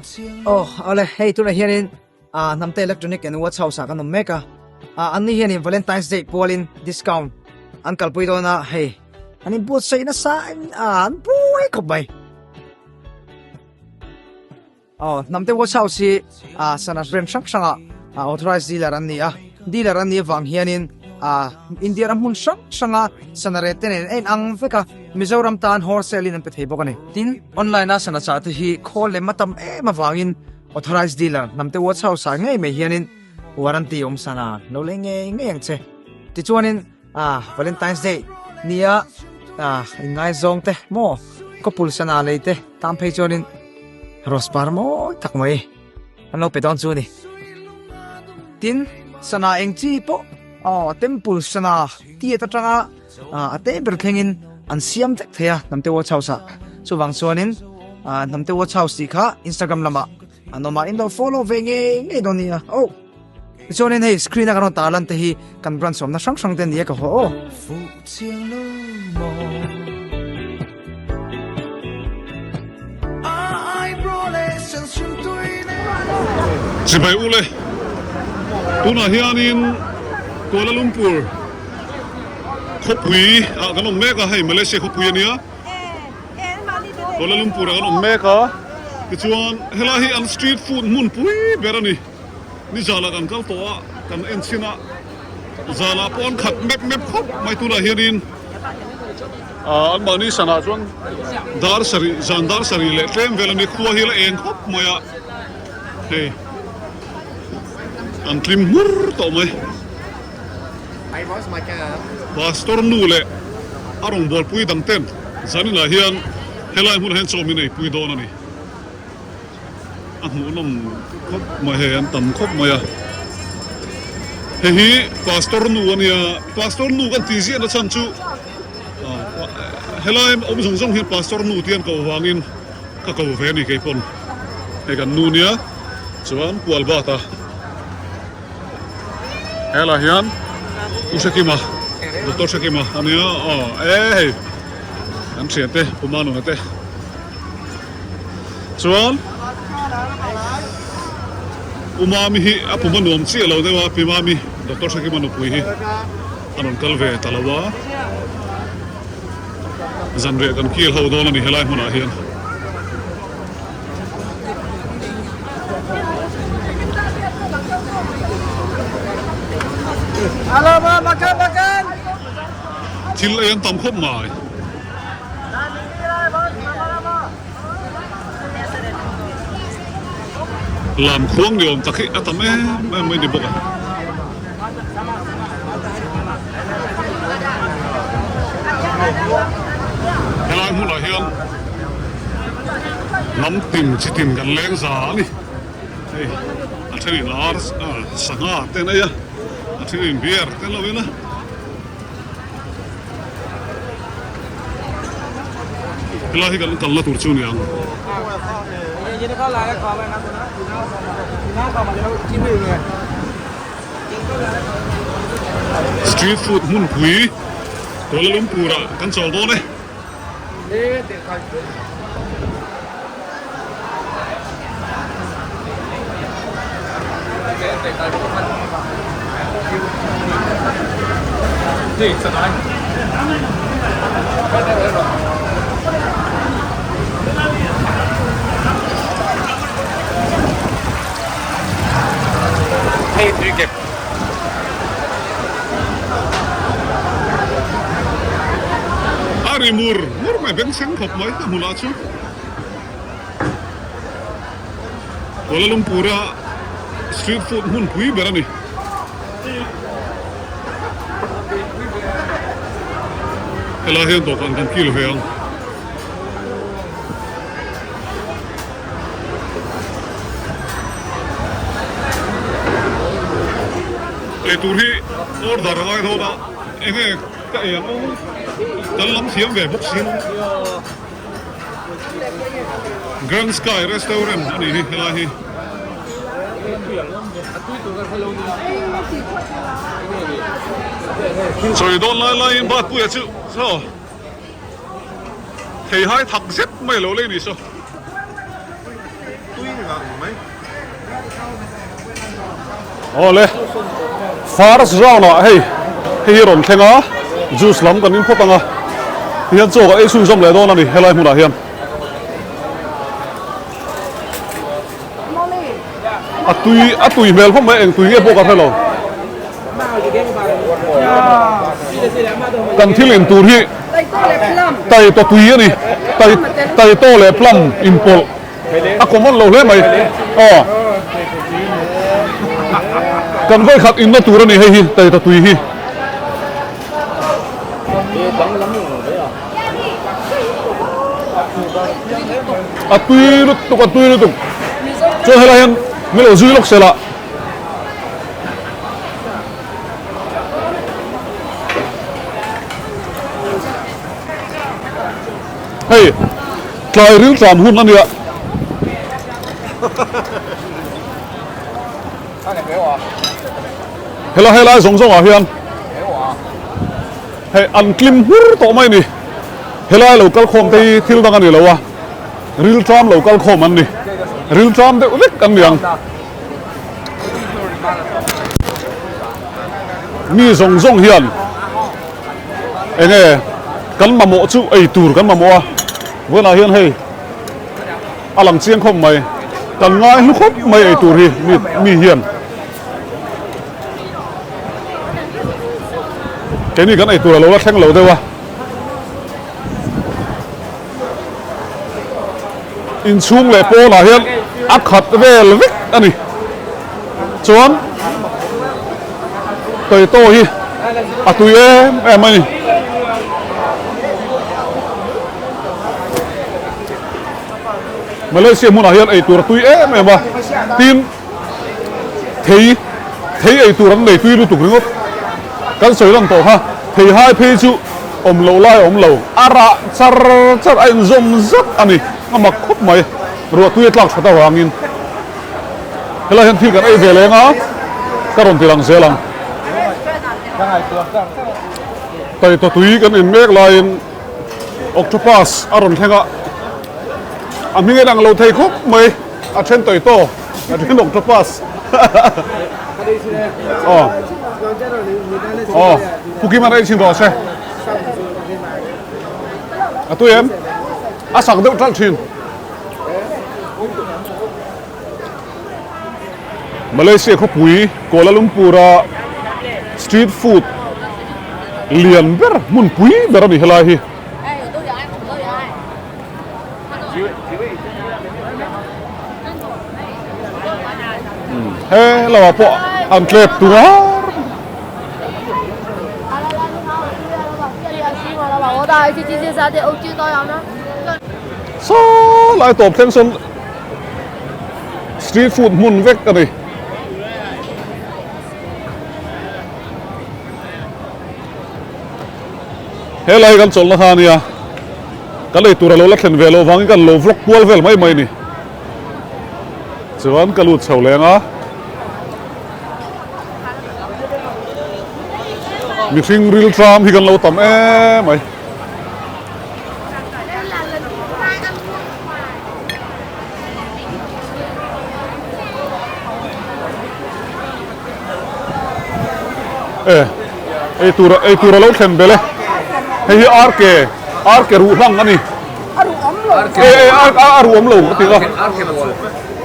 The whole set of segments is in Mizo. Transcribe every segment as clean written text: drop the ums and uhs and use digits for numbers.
Aw awle hei tunah hianin ah Hnamte Electronic and Watch House ah kan awm mek a, ah anni hianin Valentine's Day pualin discount an kalpui dawn a, hei an inbuatsaih nasa in ah an buai khawp mai. Aw Hnamte Watch House hi ah sana brand hrang hrangah ah authorized dealer an ni a, dealer an nih avang hianin ah India ram hmun hrang hranga sana rate te nen a inang vek a, Mizoram tan wholesale in an pe thei bawk a ni. Tin, online a sana chah te hi khawl lem a tam em avangin authorized dealer Hnamte Watch House ah ngei mai hianin warranty awm sana lo lei ngei ngei ang che. Tichuanin ah Valentine's Day nia ah inngaizawng te maw couple sana lei te tan phei chuanin Rose par mawi tak mai an lo pe dawn chu a ni. Tin, sana eng chi pawh aw temple sana tiat atanga a te ber thlengin an siam vek thei a Hnamte Watch House ah. Chuvang chuanin Hnamte Watch House tih kha Instagram lamah an awm a, in lo follow ve ngei ngei dawn nia. Aw tichuanin hei screen a kan rawn tarlan te hi kan branch awmna hrang hrang te a ni a ka haw aw. Chibai ule tunah hianin Kuala Lumpur khawpui ah kan awm mek a hei Malaysia khawpui a nia Kuala Lumpur ah kan awm mek a tichuan helai hi an street food hmun pui ber a ni nizan ah kan kal tawh a kan en chhin a zan ah pawh an khat mep mep khawp mai tunah hianin. Aaa an mahni sanah chuan dar sarih zan dar sarih leh tlem vel a ni khua hi a la eng khawp mai a hei an tlim hmur tawh mai pastor nu leh a rawngbawlpui dang ten zaninah hian helai hmunah hian chaw min eipui dawn a ni a hmuhnawm khawp mai hei an tam khawp mai a hei hi pastor nu a nia pastor nu kan tih ziahna chhan chu helai awm zawng zawng hian pastor nu tih an koh vangin ka ko ve a ni kei pawn hei kan nu nia chuan kual bat a helai hian u Hrekima doctor Hrekima a nia aw e hei kan thiante Puma nuna te. Chuan U Mami hi a pum a nuam chiah lo deuh a, Pi Mami, Doctor Hrekima nupui hi a rawn kal ve ta lo a, zanriah kan kil ho dawn a ni helai hmunah hian. Thil ei an tam khawp mai. Lam khuang ni awm tak hi a tam em em mai ni bawk a. Helai hmunah hian hnam tin chi tin kan leng za a ni. Hei a thenin ar sangha te an ei a, a thenin beer te an lo in a. Helai hi kan kalna tur chu a ni ang. Street food hmunpui Kuala Lumpur ah kan chawl dawn e. A ri mur mur mai bengchheng khawp mai a hmunah chu Kuala Lumpur a street food hmun pui ber a ni. Helai hian dawhkan kan kil ve ang. Eitur hi order a ngai dawn a, enge ka ei ang aw, kan lam thiam ve bawk si. Grand Sky Restaurant a nih hi helai hi. Sawi dawn lai laiin Batpuia chu saw. Thei hai thak zet mai lo lei ni saw. Awle first round ah hei hei hi rawn thleng a juice lam kan in phawt ang a tihian chaw ka ei chhunzawm leh dawn a ni helai hmunah hian. A tui a tui hmel khawp mai eng tui nge pawh ka hre lo. Kan thil in tur hi taitaw tui a ni tai taitaw leh plum inpawlh a common lo hle mai aw kan vawikhat inna tur a ni hei hi taitaw tui hi. A tui lutuk a tui lutuk chuan helai hian min lo zui lawk sel a. Hei tlai ril tlam hun a nia. Helai helai zawng zawng ah hian hei an tlim hmur tawh mai a ni. Helai lo kal khawm te hi thil dang a ni lo a, ril tlam lo kal khawm an ni. Ril tlam deuh vek an ni ang. Mi zawng zawng hian eng nge kan mamawh chu ei tur kan mamawh a, vawiinah hian hei a lang chiang khawp mai, kan ngai hlu khawp mai ei tur hi mi mi hian. Keini kan ei tur a lo la thleng lo deuh a. Inchhung leh pawnah hian a khat vel vek a ni. Chuan tomato hi a tui em em a ni. Malaysia hmunah hian eitur a tui em em a, tin thei thei eitur an nei tui lutuk ringawt. Kan sawi lang tawh kha, thei hai phei chu awm loh lai a awm lo, a rah char char a inzawm zat a ni, a mak khawp mai, ruah tui a tlak that avangin. Helai hian thil kan ei ve leng a, ka rawn ti lang zel ang. Taitaw tui kan in mek laiin octopus a rawn thleng a, a hming a inang lo thei khawp mai, a then taitaw, a then octopus. Aw aw Pu Kim an ei chhin rawh se a tui em a sak deuh ṭalh ṭhin Malaysia khawpui Kuala Lumpur a street food lian ber hmunpui ber a ni helai hi. He lo ah pawh an tlep tur a. Saw lai tawp thleng sawn street food hmun vek a ni. Helai kan chawlhna kha a nia. Ka lei tur a lo la thlen ve loh vangin kan lo vlog kual vel mai mai a ni. Chuan ka lut chho leng a. Mihring ril tram hi kan lo tam em mai. E ei tur ei tur a lo thlen belh e hei hi ar ke ar ke ruh hlang a ni a ruh awm lo e e ar a ruh awm lo ka ti kha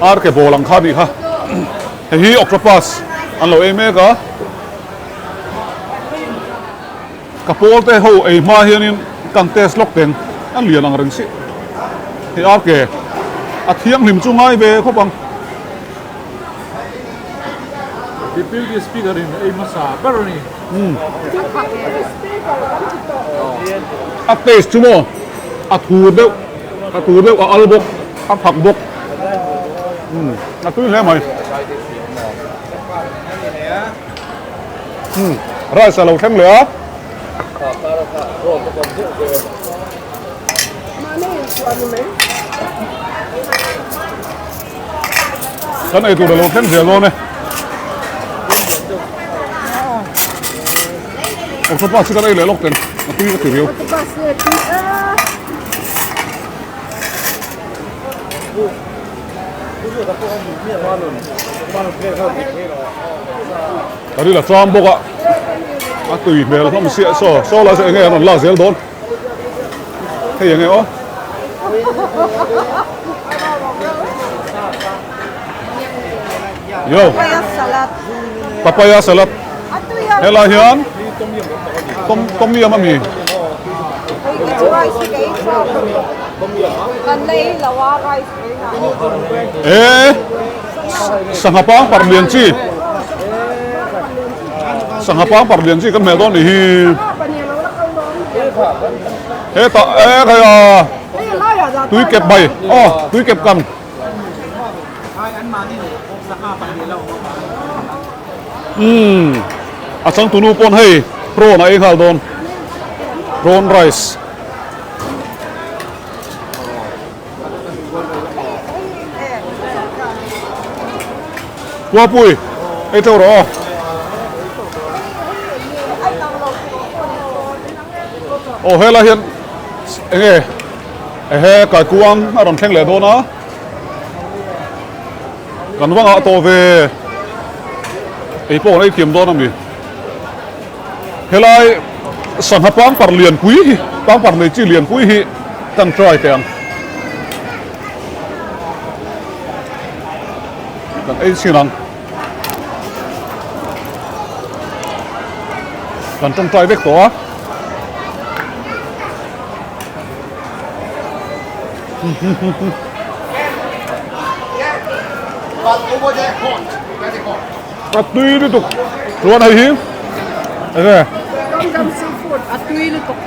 ar ke ball ang kha a nih kha hei hi octopus an lo ei mek a ka pawl te ho ei hma hianin kan test lawk teng an lian ang reng si hei ar ke a thianghlim chu ngai ve khawp ang. Deputy Speaker in ei hmasa ber a ni. A taste chu maw a thur deuh a thur deuh a al bawk a phak bawk a tui hle mai. Rice a lo thleng leh a. Kan eitur a lo thleng zel dawn e. Octopus chu kan ei leh lawk ten a tui ka ti riau. Ka ril a tlang bawk a, a tui hmel hlawm siah saw, saw lai saw enge an rawn lak zel dawn. Hei enge aw. Yo. Papaya salad. Papaya salad. Helai hian tom tom yum ami. E sangha pang par lian chi. Sangha pang par lian chi kan hmel dawn ni hi. Hetah e khai a tui kep mai aw tui kep kan. Umm a changtunu pawn hei prawn a ei nghal dawn prawn rice. Puapui ei teuh rawh aw. Aw helai hian enge ehe kaikuang a rawn thleng leh dawn a. Kan va ngah tawh ve. Ei pawh kan ei thiam dawn a mi. Helai sangha pangpar lianpui hi pangpar nei chi lianpui hi kan try teh ang. Kan ei chhin ang. Kan tawngtai vek tawh a. A tui lutuk chuan hei hi enge a tui lutuk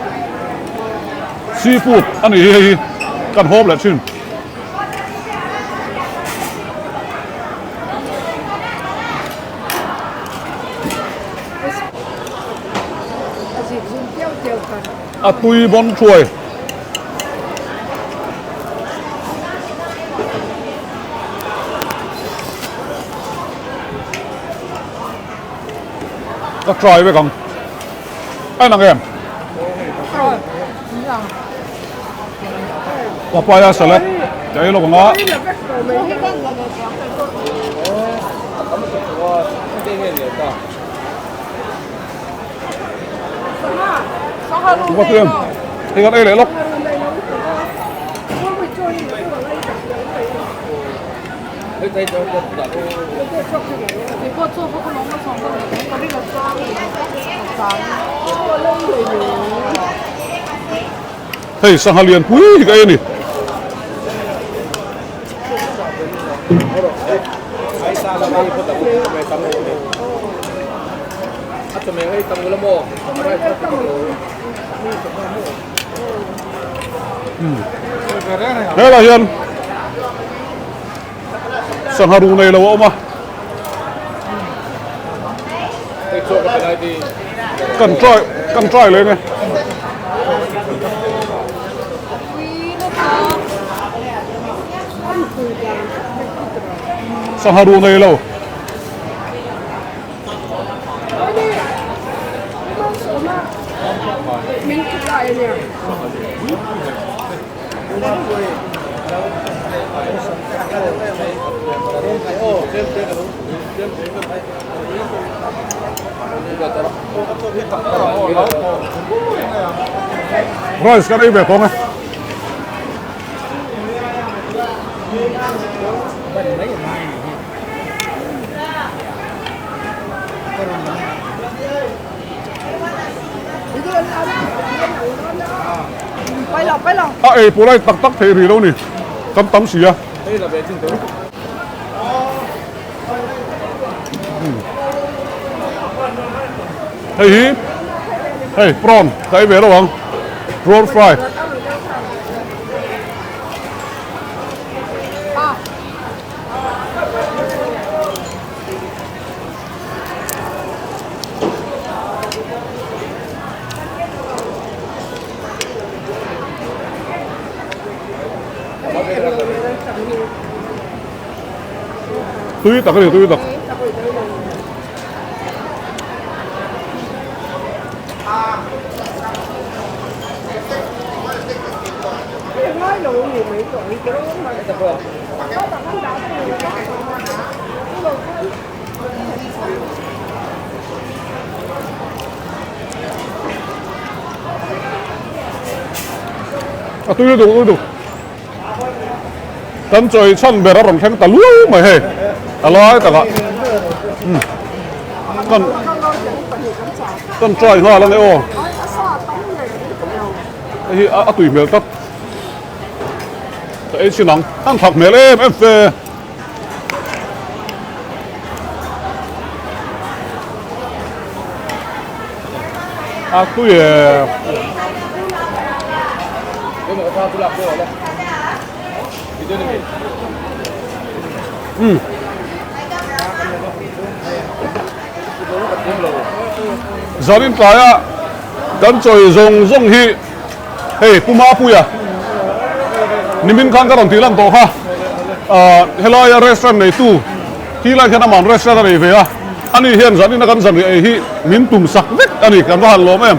seafood a nih hi hei hi kan hawp leh thin. A tui bawn thuai. Ka try vek ang. A inang em? Papaya salad ka ei lawk ang a. Hei kan ei leh lawk. Hei sangha lian pui hi ka ei a ni. Helai hian sangha ru nei lo a awm a kan try kan try leh nge sangha ru nei lo. Rice kan ei ve tawng e. A ei pawh lai tak tak thei rih lo ni tam tam si a. Hei hi hei prawn ka ei ve lo ang prawn fry. Tui tak a ni tui tak. A tui lutuk lutuk. Kan chawi chhan ber a rawn thleng ta luau mai hei a lai takah kan kan try nghal ange aw hei hi a tui hmel tlat ka ei chhin ang an thak hmel em em fe. A tui e. Um. Zanin tlaia kan chawi zawng zawng hi hei Pu Mapuia nimin khan ka rawn tih lan tawh kha helaia restaurant neitu Ti lai hian aman restaurant a nei ve a, ani hian zanin a kan zanriah ei hi min tum sak vek a ni, kan va han lawm em.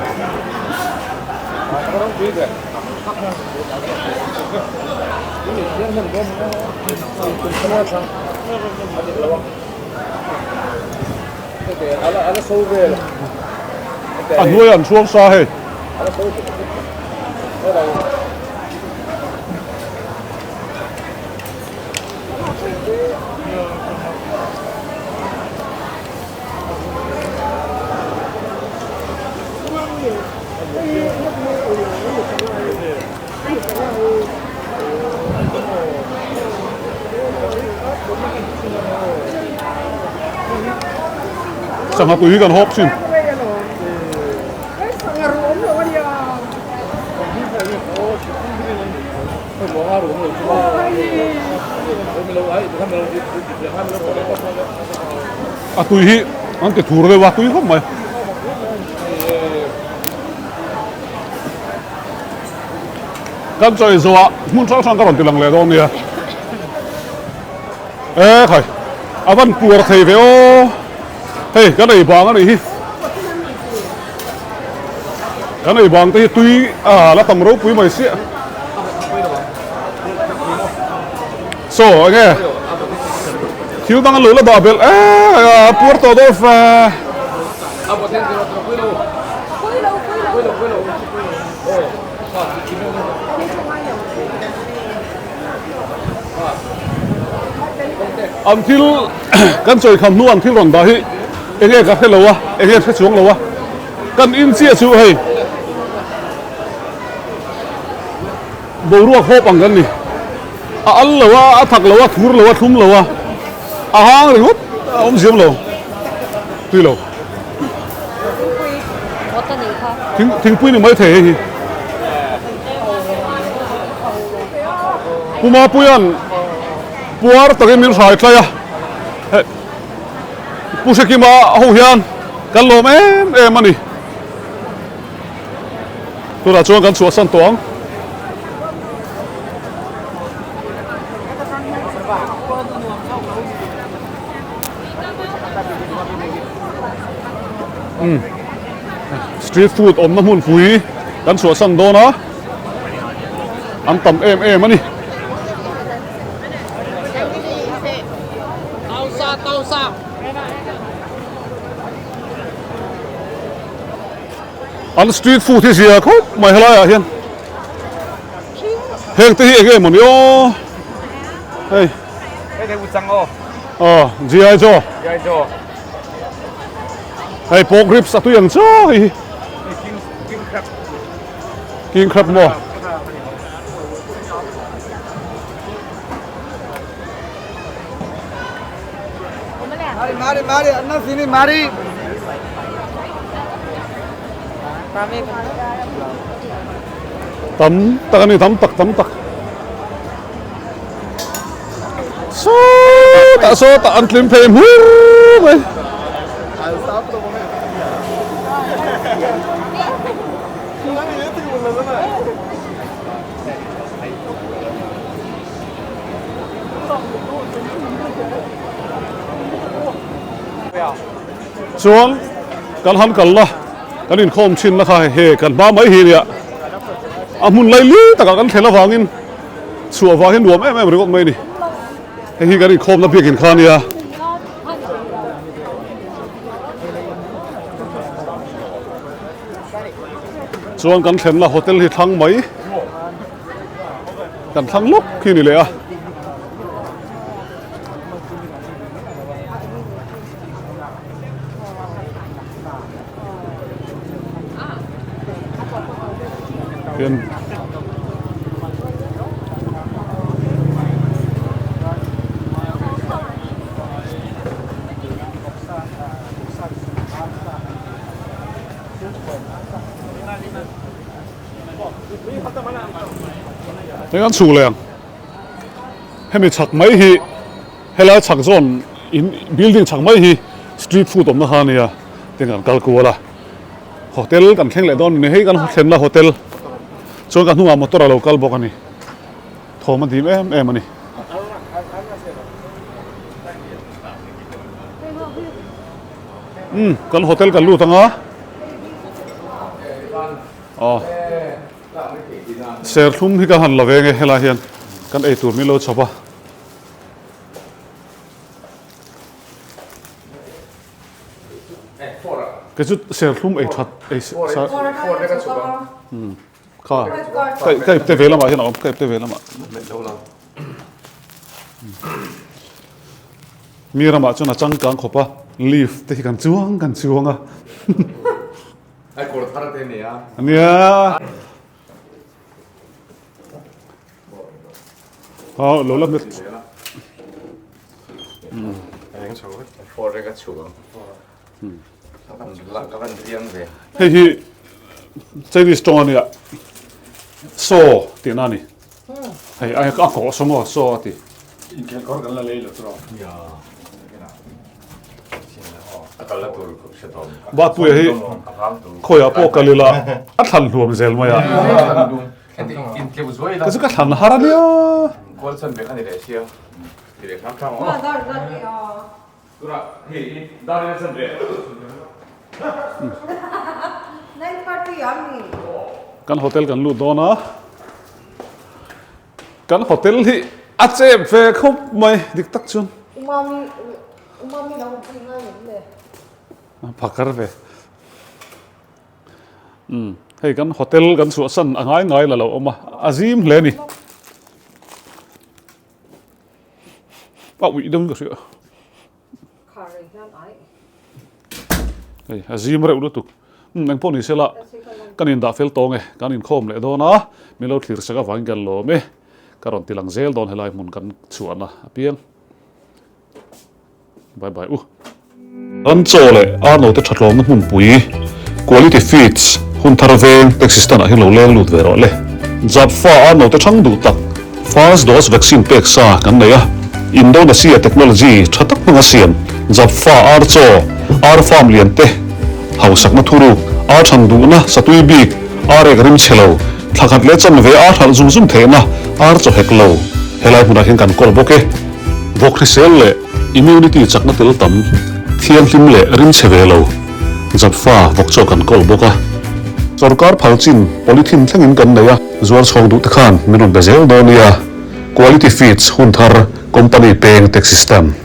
A hnuaiah an chhuang sa hei. Sangha tui hi kan hawp thin. A tui hi an ti thur deuh a tui khawp mai. Kan chawi zawh ah hmun hrang hrang ka rawn ti lang leh dawn nia. E khai a van puar thei ve aw hei kan ei bang a nih hi. Kan ei bang te hi tui a la tam ropui mai sia. Saw enge thil dang an lo la dah belh e a puar tawh dawn fe. An thil kan chawi kham hnu an thil rawn dah hi enge ka hre lo a enge hre chuang lo a kan in chiah chu hei boruak hawp ang kan ni a al lo a a thak lo a thur lo a thlum lo a a hang ringawt a awm ziam lo tui lo thingpui ni mai thei hei hi. Pu Mapuia'n puar takin min hrai tlai a, heh Pu Hrekima ho hian kan lawm em em a ni. Tunah chuan kan chhuahsan tawh ang. Umm street food awmna hmunpui kan chhuahsan dawn a. An tam em em a ni. An street food hi zia khawp mai helai ah hian. Heng te hi eng nge mawni aw. Hei. Aw, GI Joe. Hei pork ribs a tui ang chaw hei hi. King crab maw? Tam tak a ni, tam tak tam tak. Sawtah sawtah an tlim phei hmur mai. Chuan kan han kal la kan inkhawm thin na kha he kan hma mai hi nia a hmun laili takah kan thlen avangin. Chhuah vang hi nuam em em ringawt mai a ni. Hei hi kan inkhawmna biakin kha a nia. Chuan kan thlenna hotel hi thlang mai. Kan thlang lawk khi ni leh a. Hian Hei an chhuk leh ang hemi chhak mai hi helai chhak zawn in building chhak mai hi street food awmna kha a nia tin kan kal kual a hotel kan thleng leh dawn a ni hei kan thlenna hotel chuan ka hnungah motor a lo kal bawk a ni thawm a dim em em a ni. Umm kan hotel kan lut anga aw serthlum hi ka han la ve nge helai hian kan eitur min lo chhawp a. Kei chu serthlum ei that ei sa kha ka ipte ve lamah hian a awm ka ipte ve lamah. Mi ramah chuan a changkang khawp a, lift te hi kan chuang kan chuang a. Ai kawr thar te nia. Nia. Ha lo la hmet. Hei hi Chinese tawng a nia saw tihna a ni hei a kawh saw maw saw a ti. Batpuia hi khawiah pawh kal ila a thlan hluam zel mai a. Ka chu ka thlan har a nia. Kan hotel kan lut dawn a, kan hotel hi a chep ve khawp mai dik tak chuan. Phakar ve. Umm hei kan hotel kan chhuahsan a ngai ngai la lo awm a, a zim hle a ni. A uih deuhin ka hria. Hei a zim reuh lutuk. Umm engpawh ni sela kan indah fel tawng e, kan inkhawm leh dawn a, min lo thlir sak avangin kan lawm e. Ka rawn ti lang zel dawn helai hmun kan chhuahna apiang. Bye bye u. Ram chaw leh Arnold te thatlawmna hmunpui Quality Feeds hun thar veng taxi stand ah hian lo leng lut ve rawh le. Japfa Arnold te thang duh tak First dose vaccine pek sa kan nei a, Indonesia technology tha tak hmanga siam Japfa ar chaw, ar farm lian te hausakna thuruk, ar than duhna satui bik, ar ek rim chhe lo, thla khat leh chanve ar hralh zum zum theihna ar chaw hek lo helai hmunah hian kan kawl bawk e. Vawk hrisel leh immunity chakna tel tam, thianghlim leh rimchhe ve lo, Japfa vawk chaw kan kawl bawk a. Sorkar phal chin polythene thlengin kan nei a, zuar chhawng duh te khan min rawn be zel dawn nia. Quality Feeds hun thar company peng taxi stand.